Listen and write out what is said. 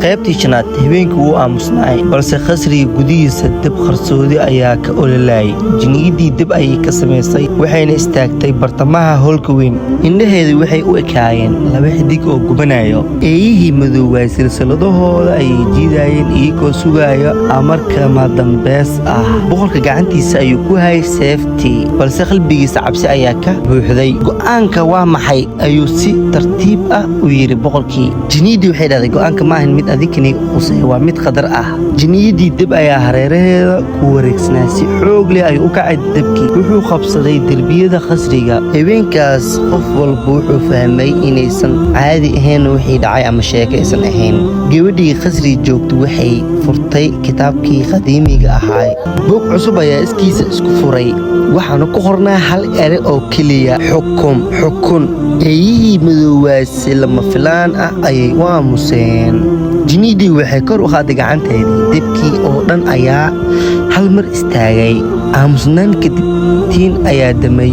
Qaybtii shanaad. Habeenkii wuu aamusnaay, balse khasriga gudihiisa dab qarsoodi ayaa ka ololayay. Jiniyadii dab ayay ka samaysay, waxayna istaagtay bartamaha hoolka weyn. Indhaheedu waxay u ekaayeen laba xidig oo gubanayo. Eeyihii madoobay silsiladahooda ayay jiidayeen, iyagoo sugaya amarkama dambeys ah. Boqorka gacantiisa ayuu ku hayay seeftii, balse qalbigiisa cabsi ayaa ka buuxday. "Go'aanka waa maxay?" ayuu si tartiib ah u yidhi boqorkii. Jiniyadii waxay dhahday, "Go'aanka ma ahan mid adinkani quseeya, waa mid qadar ah." Jiniyadii dab ayaa hareeraheeda ku wareegsanaa. Si xoog leh ayuu u kacay dabkii, wuxuu qabsaday derbiyada khasriga. Habeenkaas qof walba wuxuu fahmay inaysan caadi ahayn wixii dhacay ama sheeko aysan ahayn. Gabadhii khasriga joogtay waxay furtay kitaabkii qadiimiga ahaa. Bog cusub ayaa iskiisa isku furay, waxaana ku qornaa hal ere oo keliya: xukum, xukun. Eeyihii madoowaasi lama filaan ah ayay u aamuseen. Jinidii waxay kor u qaaday gacanteedii, debkii oo dhan ayaa hal mar istaagay. Aamusnaan kadib tiin ayaa damay.